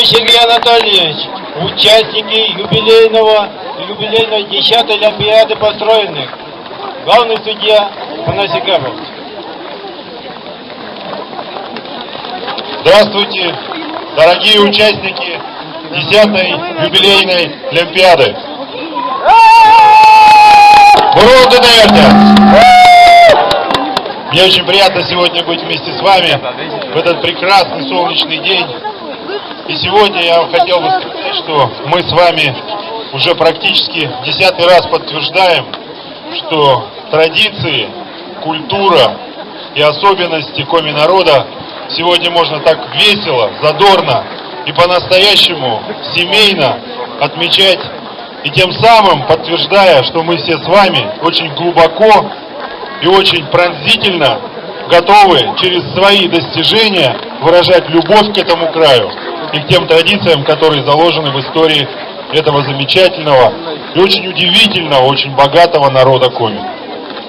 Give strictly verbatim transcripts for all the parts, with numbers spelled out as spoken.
Сергей Анатольевич, участники юбилейного, юбилейной десятой Олимпиады построенных. Главный судья Афанасий Габов. Здравствуйте, дорогие участники десятой юбилейной Олимпиады. Бурун тынӧ, эртъяс! Мне очень приятно сегодня быть вместе с вами в этот прекрасный солнечный день. И сегодня я хотел бы сказать, что мы с вами уже практически десятый раз подтверждаем, что традиции, культура и особенности коми народа сегодня можно так весело, задорно и по-настоящему семейно отмечать, и тем самым подтверждая, что мы все с вами очень глубоко и очень пронзительно готовы через свои достижения выражать любовь к этому краю и к тем традициям, которые заложены в истории этого замечательного и очень удивительного, очень богатого народа коми.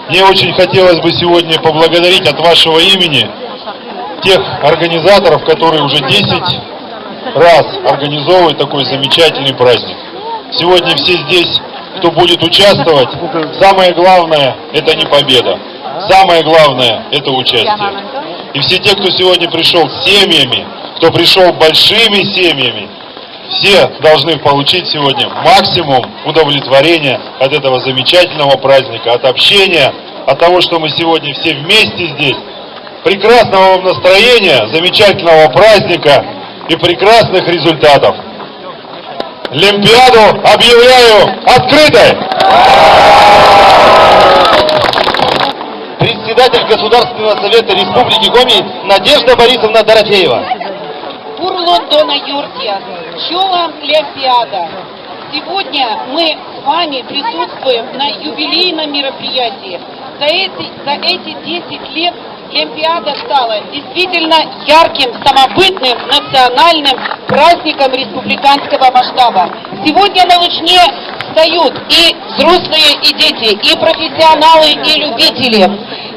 Мне очень хотелось бы сегодня поблагодарить от вашего имени тех организаторов, которые уже десять раз организовывают такой замечательный праздник. Сегодня все здесь, кто будет участвовать, самое главное — это не победа. Самое главное — это участие. И все те, кто сегодня пришел с семьями, кто пришел большими семьями, все должны получить сегодня максимум удовлетворения от этого замечательного праздника, от общения, от того, что мы сегодня все вместе здесь. Прекрасного вам настроения, замечательного праздника и прекрасных результатов. Олимпиаду объявляю открытой! Председатель Государственного совета Республики Коми Надежда Борисовна Дорофеева. Бур лун дона, юртъяс! Чолӧм, Олимпиада! Сегодня мы с вами присутствуем на юбилейном мероприятии. За эти, за эти десять лет Олимпиада стала действительно ярким, самобытным национальным праздником республиканского масштаба. Сегодня на Лучне встают и взрослые, и дети, и профессионалы, и любители.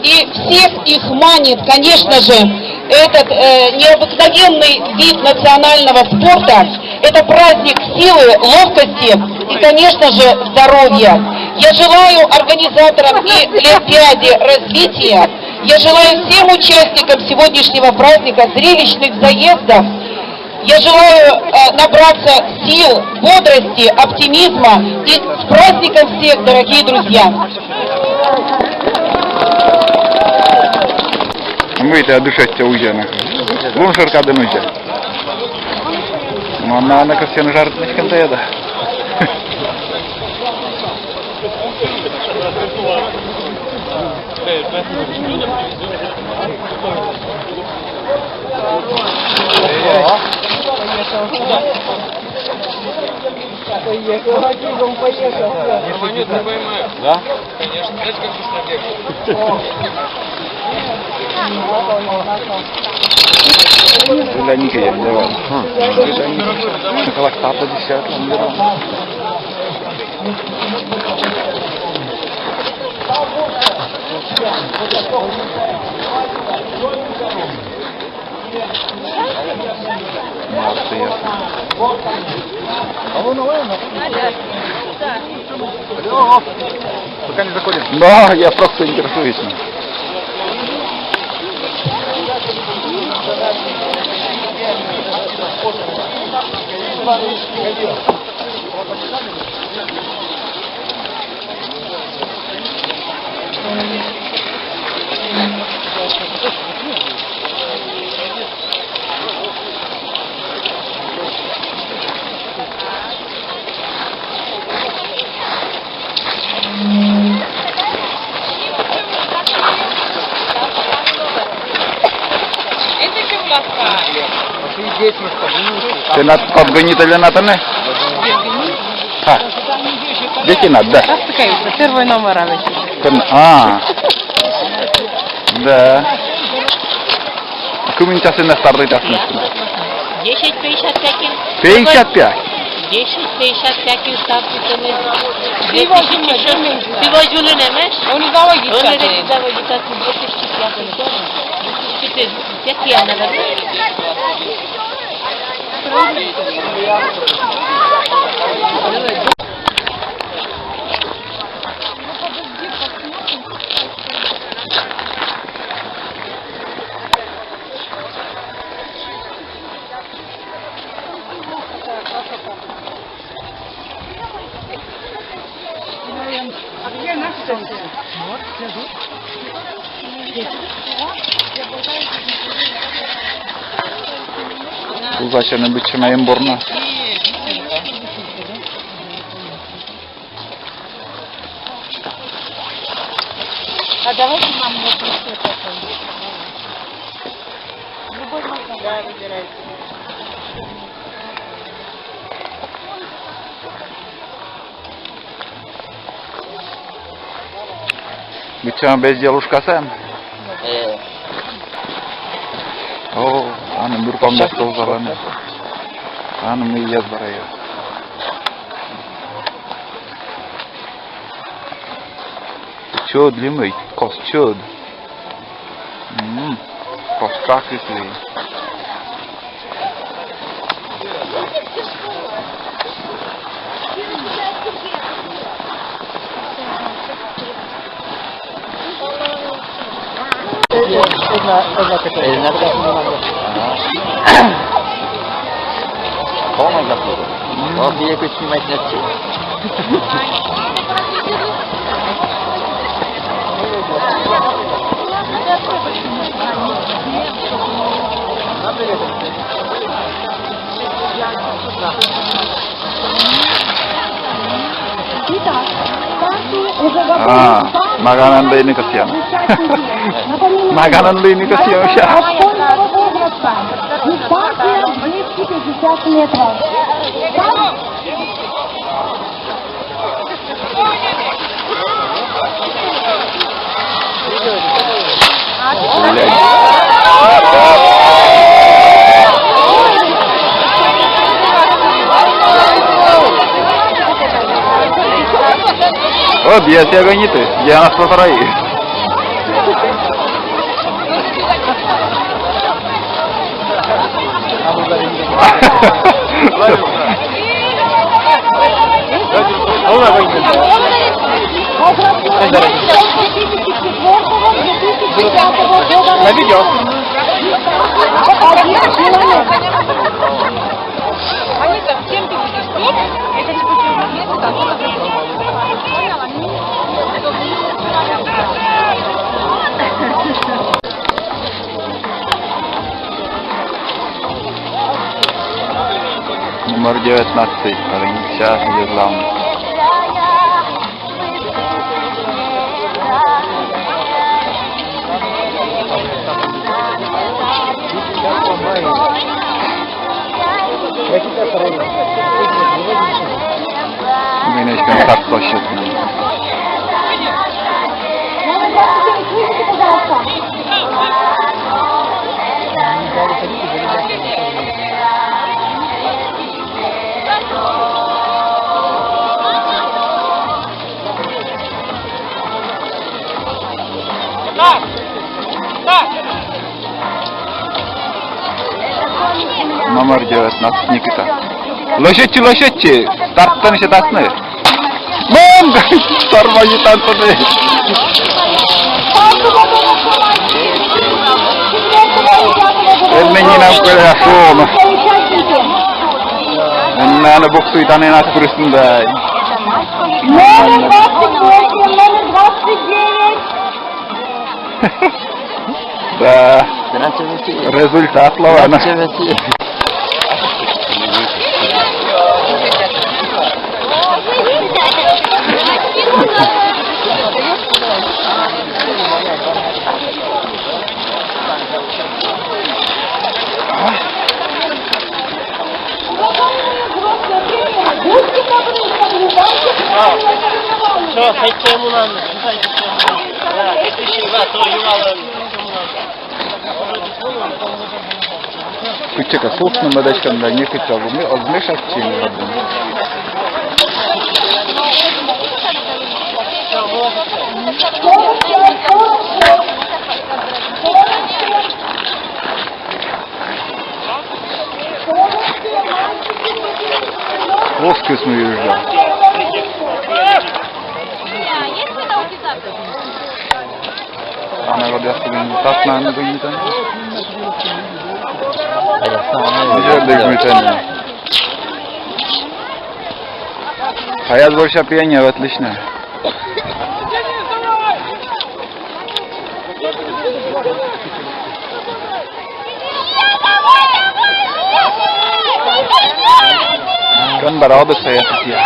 И всех их манит, конечно же, этот э, необыкновенный вид национального спорта. Это праздник силы, ловкости и, конечно же, здоровья. Я желаю организаторам и Олимпиаде развития. Я желаю всем участникам сегодняшнего праздника зрелищных заездов. Я желаю э, набраться сил, бодрости, оптимизма. И с праздником всех, дорогие друзья! Мый тэ дышетчӧ узяна? Луншӧр кадын узя. Манна ана кӧсйӧны жартничкын тайӧ да. Поехал, а чё он поехал? Да? Конечно, знаете, как быстро бегает? Леоника я давай. Шоколад папа десятый. Молодцы, ясно. Алло. Пока не заходим. Да, я просто интересуюсь. Тэнад подгонитӧ лэптыны? А. Детинад, да. Первый номер, а ведь. Тэн-, а. Да. Кымын часӧ стартуйтасны? Десять пятьдесят пять. Пятьдесят пять? Десять пятьдесят пять стартуйтӧны. Две тысячи шесть. Всего юлы нэмӧсь. Он и заводит. Он и заводит, две тысячи пятый. Четыре. Пятый, наверное. Кузачены быдсяма эмбурна. А давайте нам вот здесь вот это. Любой можно. Да, выбирайте. Быдсяма бездел ушкасӧн. Э. О, ӧні мыркӧмъяс ковзалӧны. Ӧні мыйяс бара. Чӧд ли мый, кос чӧд. М, кошка кык ли. Ага. Помощь заплатил. Вот я снимать начал. А, наганӧн лыйны кӧсъям. Наганӧн лыйны кӧсъям. Школьного возраста. Дистанция двести пятьдесят метров. О, бия сягониты, я нас потрои. На видео. Они там семьдесят штук, это не путевое место, там Номер девятнадцать, Ринча Ерлам. Менеч контакт площадь. Номер девятнадцать, Никита. Лӧсьӧдчы, лӧсьӧдчы! Стартын сетасны. Мон! Тормозитан туды. Эн менам кӧля шуны. Эн нана буксуйтан, эн ас пырысны дай. Номер двадцать восемь, номер двадцать девять. Да. Здравствуйте. Результат лоӧ на. Здравствуйте. Что, с этим у нас? Да, это ещё раз, то ювалом. Кытчӧкӧ сувтны мӧдӧдчӧны да, некытчӧ оз ме-, оз мешайтчы. Оз кӧсйы юыштны. Ана родяс кудын татнаны гынитан. Жӧ дыгмитан. Хаяс больше пионер, отлично. Кӧн бара одык саясатья.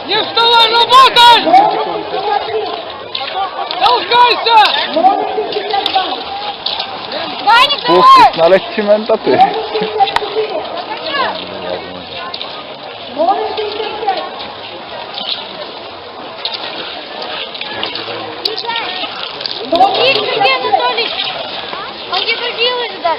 Не вставай, работай! Толкайся! Ваня, давай! Слушай, налетчи ментаты. Анатолий! А где другие люди, да?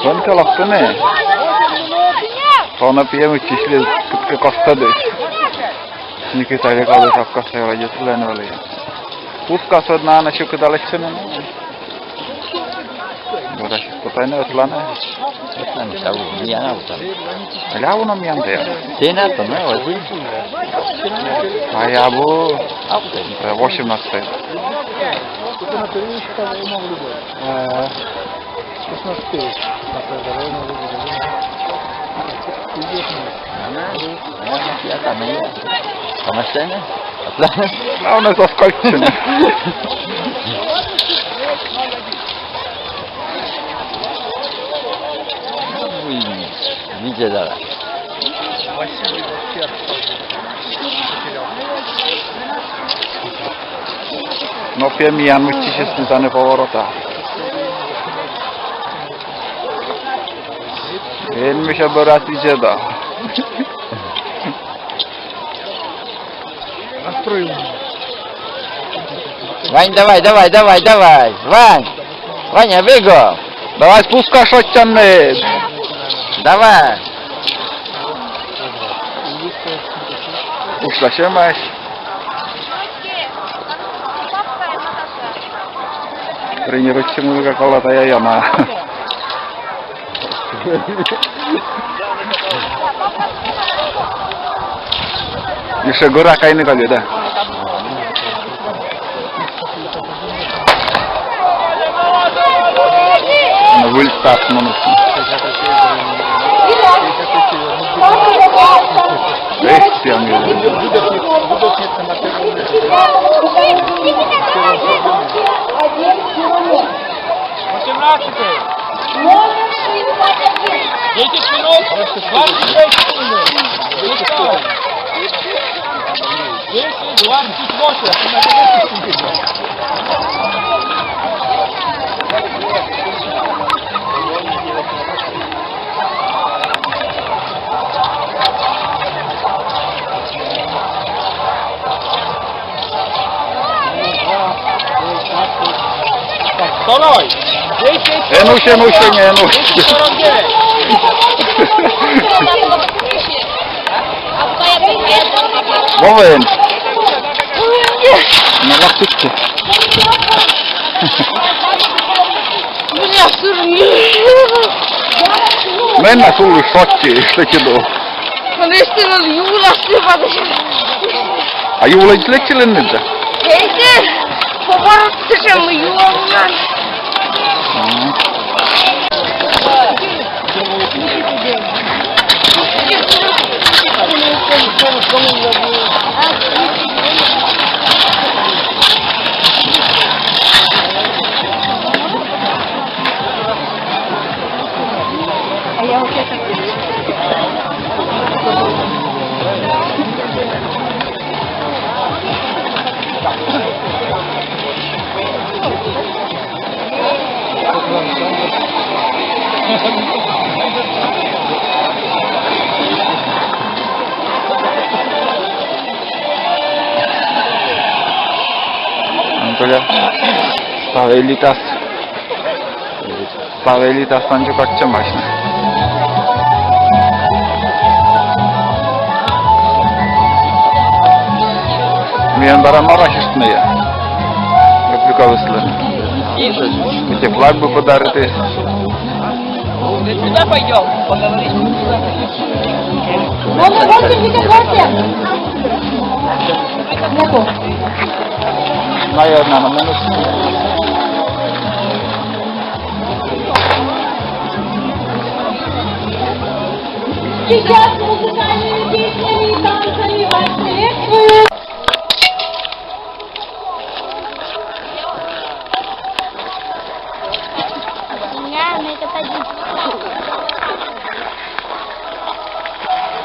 Вон кӧ локтӧны. Тонӧ пиӧ мыччысьліс, кыткӧ костӧдіс. Никита Векович костӧ родитель вӧлі. Пускасӧ на, на сюкыда лэччӧны. Вара сійӧс пытӧны, ӧтлаӧны. Ӧтлаӧны, ставӧн, миян ӧтлаӧны. Ӧтлаӧны миян тайӧ. Тэнад тайӧ, ӧтлаӧны. А я бу. Ӧтлаӧны. Восемнадцатый. Э, шестнадцатый. Она, она, я там, я. По машине? Главное, со скольким. Видела. Но пиӧ миян мыччысисны тані поворота. Эн мися бӧрас видзӧда. Вань, давай, давай, давай, давай. Вань. Ваня, бегом. Давай спуска шойччанныд. Давай. Уж совсем ась. Тренируйтчы, музыка колата я яна. Ещё гора кайны кабеда. Ну, выль старт минут. Эх, прям. Восемнадцатый. Десять минут, двадцать шесть секунд. Десять, двадцать восемь. Второй. Десять. Э, ну, всё, ну, всё, не, ну. Десять сорок девять. Вовен. Ну, локтитчы. Бля, сырный. Менам сулысь шойччи, что тебе? Конечно, надо юрас сыпать. А юлӧдз лэччылінныд да? Эсійӧ поворот сэтшӧм юлӧм на. Мгм. А я вот это. Ставӧй Элитас. Ставӧй Элитас, тан дзик квайтымын машина. Миян бара мар асьныс, я. Республикалыслы. Эти флаг бы подарити. Куда пойдём? Поговорим. Номер восемьдесят восемь. Нету. Наверное, на минус. Сейчас музыкальными песнями и танцами вас приветствуют. Я на это пойду.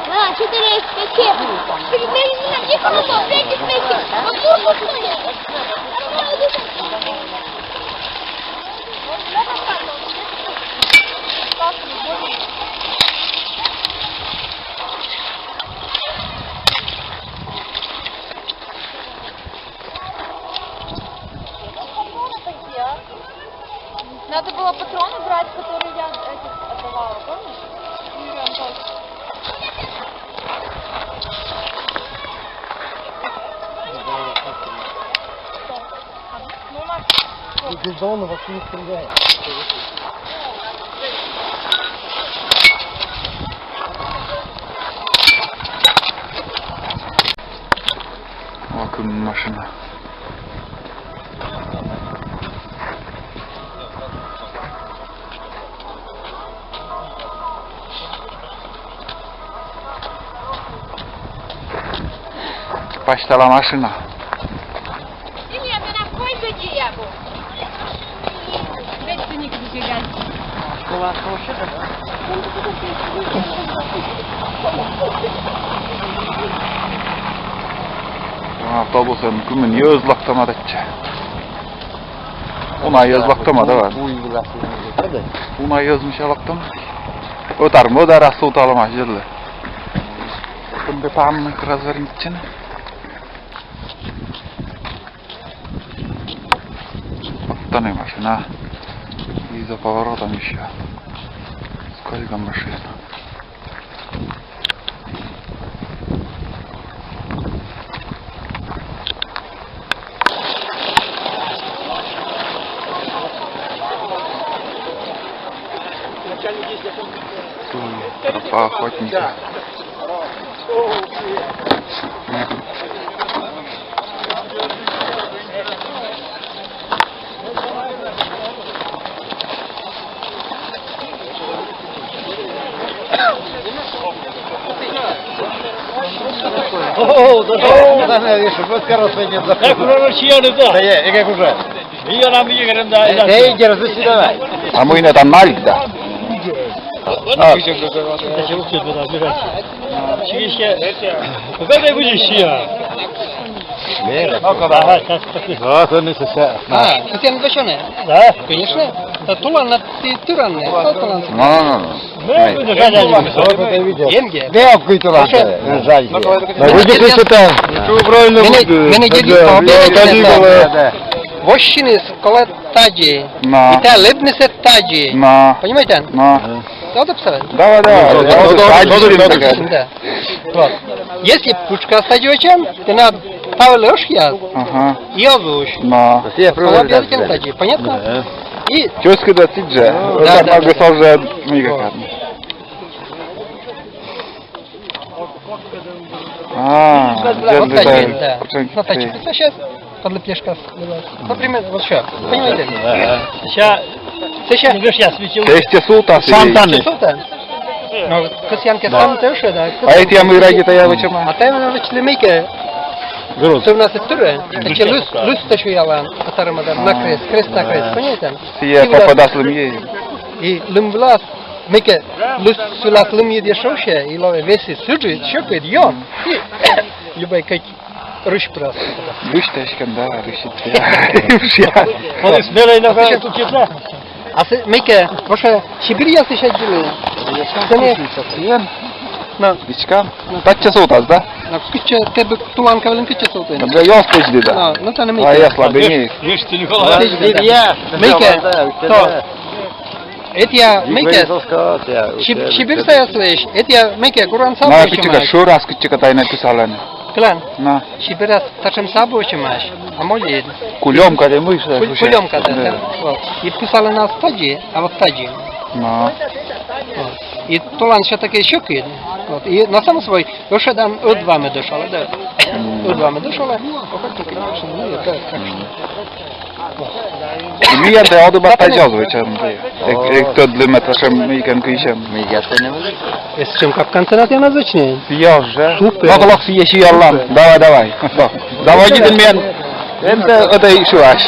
А, четыре, пять, семь. Теперь не надо, не надо, пять, пять, семь. Вот тут вот стоит. Надо было патроны брать, которые я этих отдавала, помнишь? Юрий Антонович. Ну, Макс, вот. Из дома вообще не стреляет. Вакуум машина. Пасьтала машина. Автобусын кымын йӧз локтӧма татчӧ. Уна йӧз локтӧма, давай. Уна йӧз мися локтӧма. Ӧтар-мӧдар ас сувталӧма сідзлы. Кымда там развернитчыны. Вот там и машина. И за поворотом ещё. Сколько машин. М, тропа охотника. О, да, да, да, да, видишь, вот хорошо не. Как уже Россия, да? Да, я, и как уже. Э, э, держи сюда. А мы на там налить, да? А. Чего тебе надо убирать? Чего ещё? Какая будешь я? Ага, сейчас, сейчас. Вот он и сейчас. А, ты тем гашеный? Да. Конечно. Да тулан на ты тыран, не? Тулан. Ну, ну, ну, ну. Ме, ме, ме, ме, ме. Ме, ме, ме. Вообще, жаль. Ну, видите, что там? Мене, мене дядя, да, да, да. Вощиныс колӧ тадзи. На. И та лэбнысӧ тадзи. На. Понимаете? На. Надо писать? Да, да, да. Да, да, да. Вот. Если пучкас тадзи вӧчан, то на та вылӧ ӧшъяс. Ага. И оз усь. На. Колӧ тадзи. Понятно? Да. И тёзкыда тадзи. Да, да, да. Уже никак. А, вот так, да. Значит, сейчас подлыпешка. Например, вот сейчас. Понимаете? Сейчас. Сейчас. Сейчас султан. Сам там. Султан. Ну, кӧсъян кӧ сам тӧвшӧ, да. А эті амӧ ради тая вӧчӧма? А тая вӧчлӧ мыйкӧ. Сӧмын сэтӧр. Эти лыс, лыс тӧ шуялан. Атарма да, на крест, крест на крест. Понимаете? Сія попадас лымйӧ. И лым вылас мыйкӧ лыс сылас лымйыд ещӧ усе, и лоӧ весиг сыджыд, сьӧкыд, ё. И любой кӧть рысь просто. Рысь тӧшкӧн, да, рысь. Рысь. Полис мелей на кача тукетла. А сы мыйкӧ, вообще, Сибирьясысь аддзылі. Конечно. Но. Вичкам? Но. Татчӧ сувтас, да? Но, кытчӧ, тэ бы туланка вылын кытчӧ сувтін? Да, ёс пӧжди, да. Но, но, тані мыйкӧ. А, ёс ладно, не. Мыйкӧ, то. Этія мыйкӧ. Сибирсаяс вӧлі, этія мыйкӧ, гуран сабу. Но, кытчӧкӧ, шӧрас кытчӧкӧ тайӧ писалӧны. Кылан? Но. Сибирас татшӧм сабу вӧчӧмаӧсь. А мый ли? Кулёмка ли мый шуӧ. Кулёмка, да, да. Вот. И писалӧны ас тадзи, а вот тадзи. Но. Вот. И тулан всё-таки сьӧкыд. Вот. И на самом свой, ӧшӧдам ӧдва мед ӧшалӧ, да. Ӧдва мед ӧшалӧ. Охотники, ну, это. И миян тай ӧдва тадзи оз вӧчӧм. Эг, эг тӧдлы, мый татшӧм мыйкӧн кыйсьӧм. Эстчӧм капкансӧ на тіянӧс вӧчны. Ёжа. Супер. Лок, лок, сійӧ, сійӧ, Аллам. Давай, давай. Заводитӧй миян. Эн тэ ӧдйӧ шуась.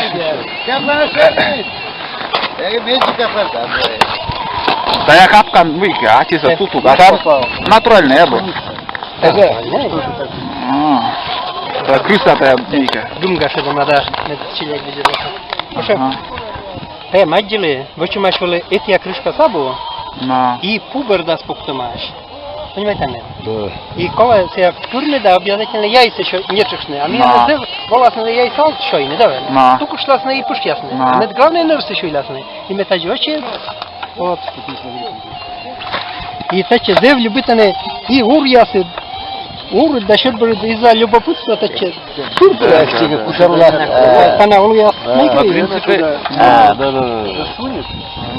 Тайӧ капкан мыйкӧ, ачыс сутук. А там натуральнӧй абу. А. Тайӧ крыса тайӧ мыйкӧ. Думгашӧ да надо, мед челядь видзӧдлас. Ага. Э, маддьылі, вӧчӧмаӧсь вӧлі этія крышкас абу. Но. И пу бӧрдас пуктӧмаӧсь. Понимаете, нет? Да. И колӧ сійӧ пырны да обязательно яйсӧ ещё нетшыштны. А миян зэв воласны да яйсӧ ӧд сёйны, да? Но. Тукыштласны и пышъясны. Но. А мед главнӧй нӧвсӧ сёйлясны. И мед тадзи вӧчны. Вот. И татчӧ зэв любитӧны и уръясыд. Урыд да сьӧд бӧрыд из-за любопытства татчӧ. Шур пырас, кутшӧм лас. Пана уръяс. Да. Мыйкӧ. В принципе, да, да, да. Засунет.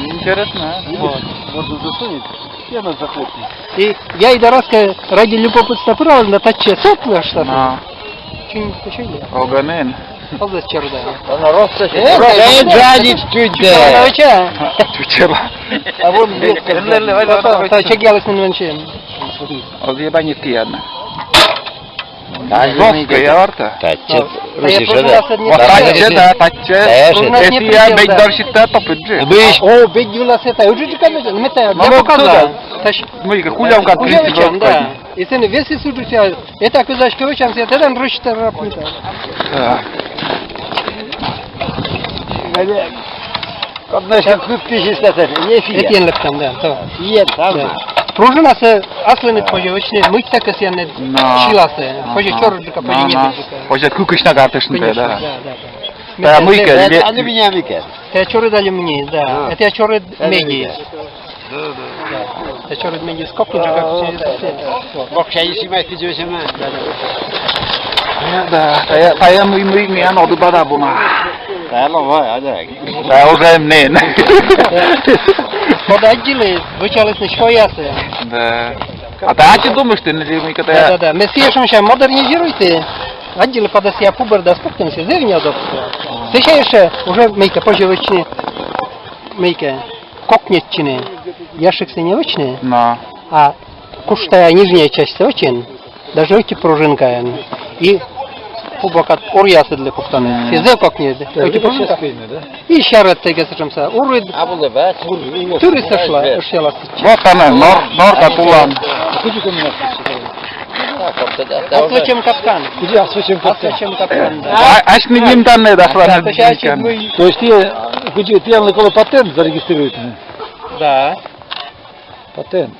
Интересно, а? Вот. Можно засунуть, и она захлопнет. И я и дораска ради любопытства пыралӧ, но татчӧ сотнаш татчӧ. А. Чунь ещё или? Огӧн эн. Поза чёрда. Она росте. Э, росте. Э, жадит чуть, да. Она вообще. Чучела. А вон ветка. Та чегъялысь нин венчен. Оз ебанит киядна. Жёстко я варта. Татчӧ. Вот татчӧ, да, татчӧ. Эти я бедь дорсит, да, топыджи. О, бедь юлас это, уже же, конечно, мы это, я показал. Мыйкӧ, кулёмка, кулёмка, да. И сэні весе суджыся, это козачка вӧчам, сэні тӧдан ручта рапнита. Так. Конечно, кыптысь эстӧн, не фия. Этіен лэптам, да, то. Иен, там. Да. Пружинасӧ аслыныд позьӧ вӧчны, мыйта кӧсъянныд силасӧ. Позьӧ чорыдджыка, позьӧ нетыдджыка. Позьӧ кыкысь на картыштны, да. Конечно, да, да, да. Та мыйкӧ, да, али... Али меня мыйкӧ. Та чорыд али мыйкӧ, да. А. Та чорыд меди. Да, да. Та чорыд меди скок уже как все. Бог ся ещё мать идёт, да. Да, та мый, мый, мый, оно да бада буна. Та лома, а да. Та уже мнен. Подадили, вӧчалісны сёясӧ. Да. А та ачыд думыштін, или мыйкӧ та? Да, да, да. Ме сійӧ шуа, модернизируйтны. Аддзылі, падас я пу бӧрдас пуктӧмсӧ, зэв неудобство. Сэсся ещё уже мыйкӧ позьӧ вӧчны, мыйкӧ кокньӧдчыны. Ящиксӧ не вӧчны. Но. А куш тайӧ нижняя частьсӧ вӧчин, даже ӧти пружинкаӧн. И пу бокад уръясыдлы пуктӧны. Мгм. Сійӧ зэв кокньӧд. Да, ӧти пружинка. И сярӧ тайӧ сэтшӧмсӧ. Урыд. А вылӧ бац. Тырыс ӧшла, ӧшъялас. Вот она, нор, норка тулан. Ас вӧчӧм капкан. Кыдзи ас вӧчӧм капкан? Ас вӧчӧм капкан, да. А, асьныд нин тані да, асланыд нин. То есть тэ, кыдзи, тіянлы колӧ патент зарегистрировать? Да. Патент.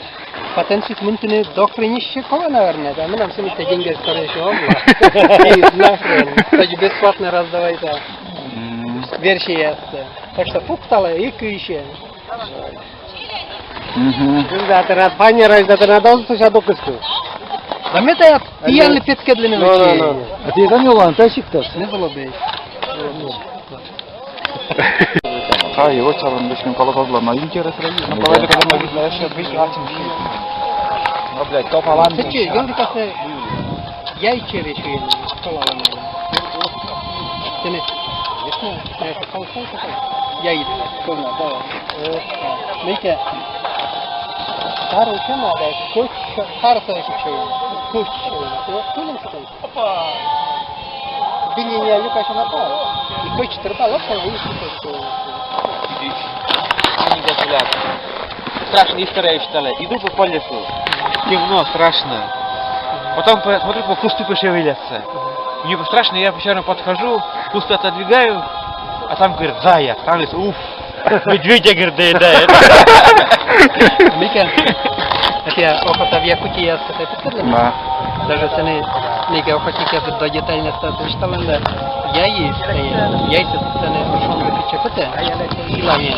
Патент сыт мынтыны до хренище колӧ, наверное, да? Мынам сымында деньги старейшего. И нахрен, кстати, бесплатно раздавай, да. Мгм. Версиясӧ. Так что пукталӧ и кыйсьӧ. Мгм. Да, тэнад фанера, да, тэнад дозысь докыскы. Да ме тайӧ тіянлы петкӧдлыны вӧчи. А тэ занялан, та сиктас. Не было бы. А, его чаран вӧчны колхозлӧн, но интерес район. Ну, давай, давай, давай, давай, давай, давай. Ну, блядь, топ алан. Ты чё, ёлка-то? Яй череши, школа вон. Тэнӧ, яй. Школа, да. Э, мыйкӧ. Кару чё надо? Кӧч, карса ещё. Кӧч. Вот, понял, что там? Опа! Били не люка на пар. И кӧч тырпа лопса, и кӧч. Страшная история, я считала. Иду по лесу. Темно, страшно. Потом по-, смотрю, по кусту пошевелятся. Мне страшно, я всё равно подхожу, кусты отодвигаю, а там, говорит, заяц. Там, говорит, уф, медведя, говорит, доедает. Мика, это Я охота в Якутии, я с этой пыталась. Да. Даже сэні, миге охотник, я до детальности отвечал, да. Я есть, э, я есть сэні ошонды кытчӧ пыті, силами.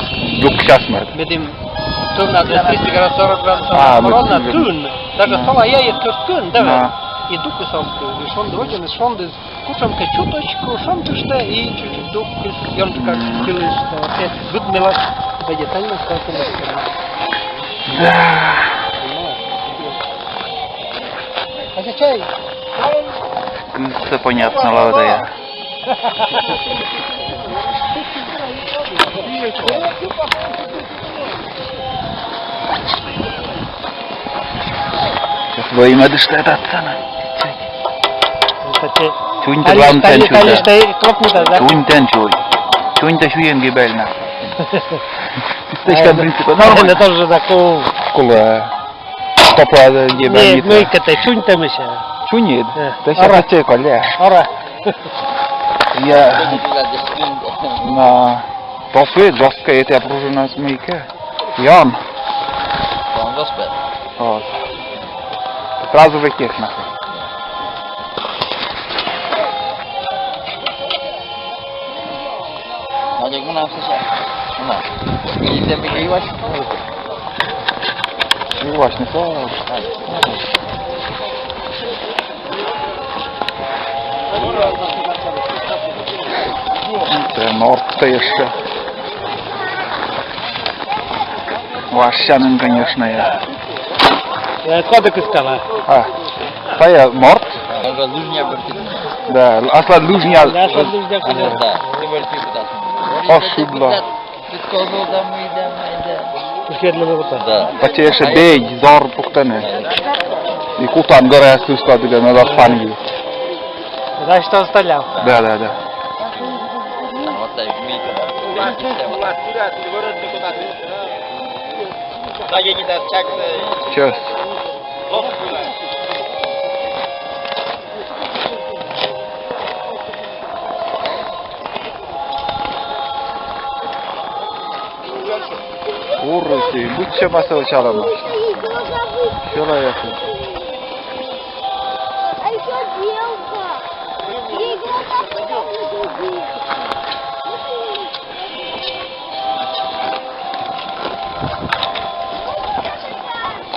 Дук час мар. Медым туннэ триста градусов, сорок градусов. А, мороз, ну, туннэ. Даже, да, сола я есть кырскын, да. Да. И дук и сам, и шонды водзын, и шонды. Кутшӧмкӧ чуточку шонтыштӧ и чуть-чуть дук кыс ёнджыка кылыштӧ. Вообще быдмылас, да, детально сколько. Да. А чай? Кызьӧ понятно, ладно, я. Сейчас вӧймӧдыштӧ татсянь. Чуньтӧ главнӧй чуньтӧ. Чуньтӧ чуй. Чуньтӧ чуй. Чуньтӧ чуйӧн гибельна. Источка принципа. Нормально. Это тоже такого. Кулэ. Топла гибельна. Нет, ну и кытӧ чуньтӧ мися. Чуньыд. Э, да сейчас ора. Ора. Я на Толстый, жёсткая эта пружина, змейка. Ян. Он жёсткая. Вот. Сразу же тех нахуй. Надя, гуна встреча. Гуна. И земли криваш. Криваш, не то. Це морт, це ще. Ващанин, конечно, я. Я кодек искала. А, та я морт? Даже лыжня вертит. Да, аслад лыжня. Да, аслад лыжня. Да, ты вертит туда. Ошибла. Підказував, де ми йдемо, йдемо. Пішли на ворота. Да. Паче ще бей, зор пухтене. И кутан гора я слышала, где надо спанги. Значит, он стрелял. Да, да, да. Вот так, Митя, да. Так, я не так, чак, да. Сейчас. Урусей, быдсямассӧ чарамас. Человеку. А ещё белка. Ей глаза совсем другие.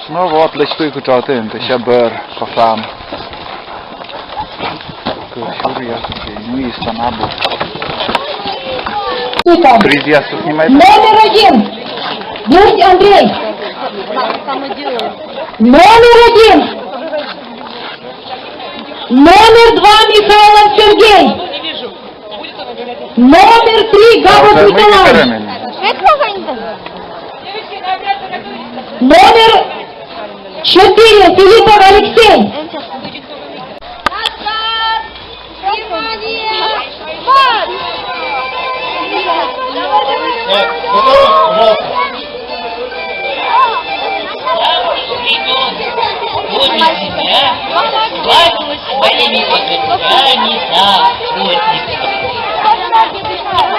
Ну вот, лэдз туй кутшӧмкӧ, тэ ещё бӧр, косам. Кутшӧм я, ну и станабу. Призъясов снимает. Номер один. Дудь Андрей. Номер один. Номер два Михайлов Сергей. Номер три Гавов Николай. Номер четыре Филиппов Алексей.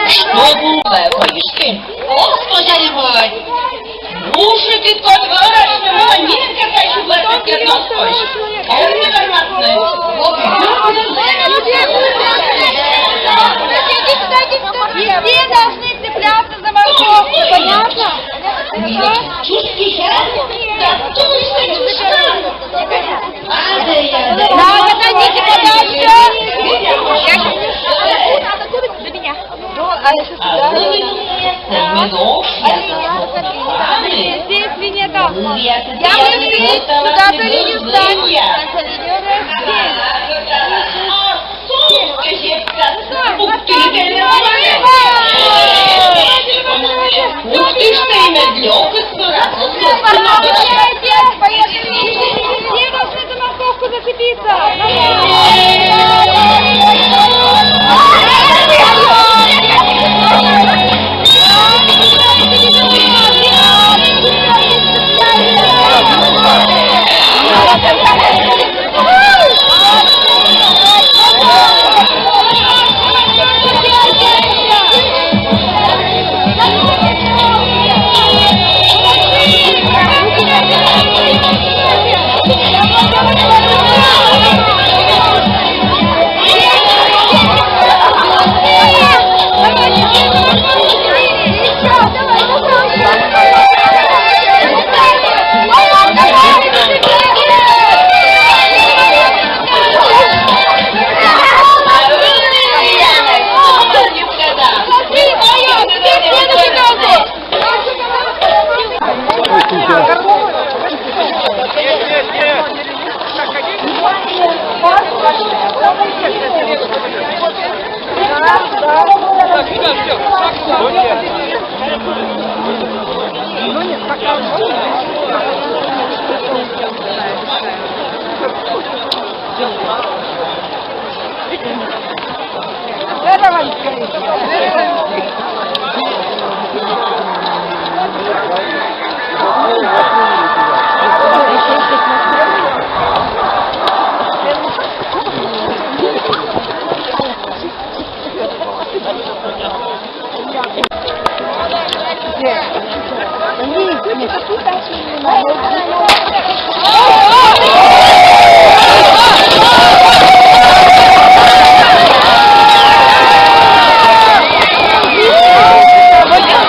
Чтобы Господи мой! Уши ты подворотни, мой, не хочу в этот кирдовской. А он не нормальный. Все должны цепляться за морковку, понятно? Хорошо? Да, отойдите подальше. До меня. Здесь линия там. Я не здесь, сюда ты не встанешь. Здесь. Здесь. Здесь. Здесь. Здесь. Морковку зацепиться!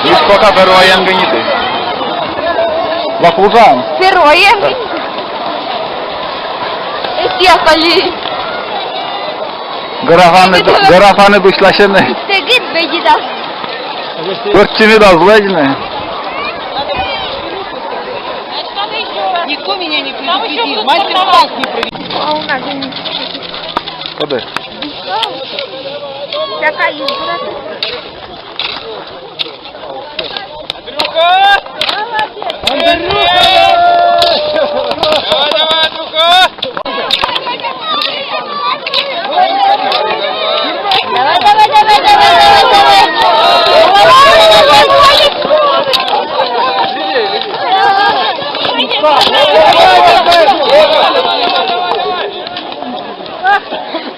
Вискока первоен гынитіс. Баклужан. Первоен. Эсия Халиль. Графаны, графаны бышласены. Сегыд бедида. Вырчины да злэдины. Никто меня не предупредил. Мастер-класс не проведен. А у нас же не... Куда? Всякая есть, брат. Андрюха! Андрюха! Давай, давай, давай, давай, давай, давай!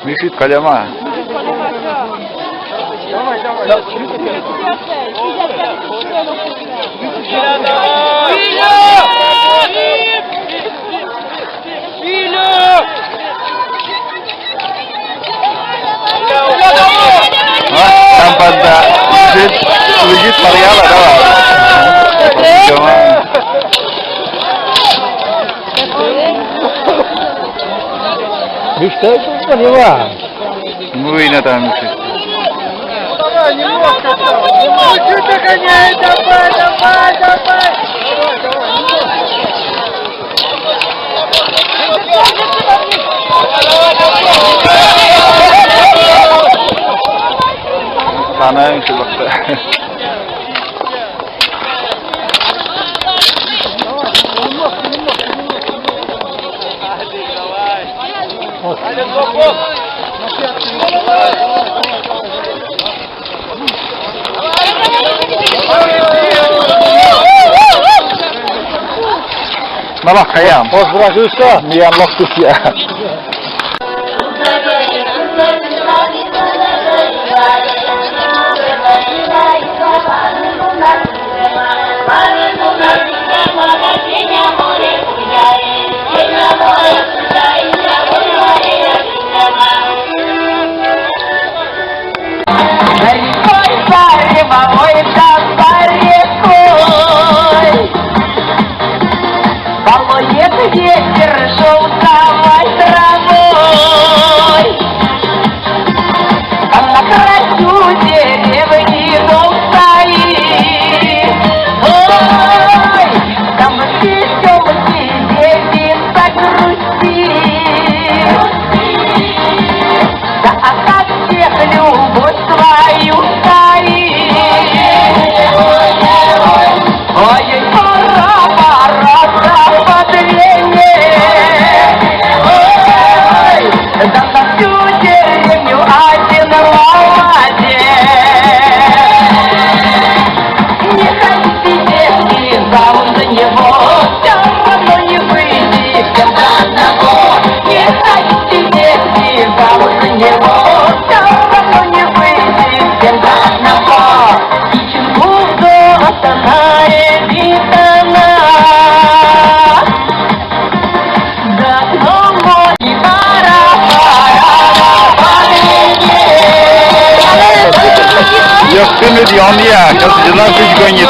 Мишит калема. А, там подда. Лежит, лежит Марьяна, давай. Мечтает, что поняла. Ну и на там. Давай, немножко. Давай, немножко. Чуть догоняй, давай, давай, давай. Давай, давай, немножко. Санаем, что. Налах каям. Ос бразуйса. Миян локтус я. Рекой, за Ревовой, да за рекой. Балует ветер желтовой травой. Там на краю деревни дом стоит. Ой, там веселки девица грустит. Да, а так всех любовь свою таит. Ой, пора, пора, пора во дворе. Ой, да на всю деревню один молодец. Не ходите, девки, замуж за него, всё равно не выйдет ни за одного. Не ходите, девки, замуж за него, всё равно не выйдет ни за одного. И чунгунду остановит она. Йӧктыны диония, сейчас жена чуть гонит, а?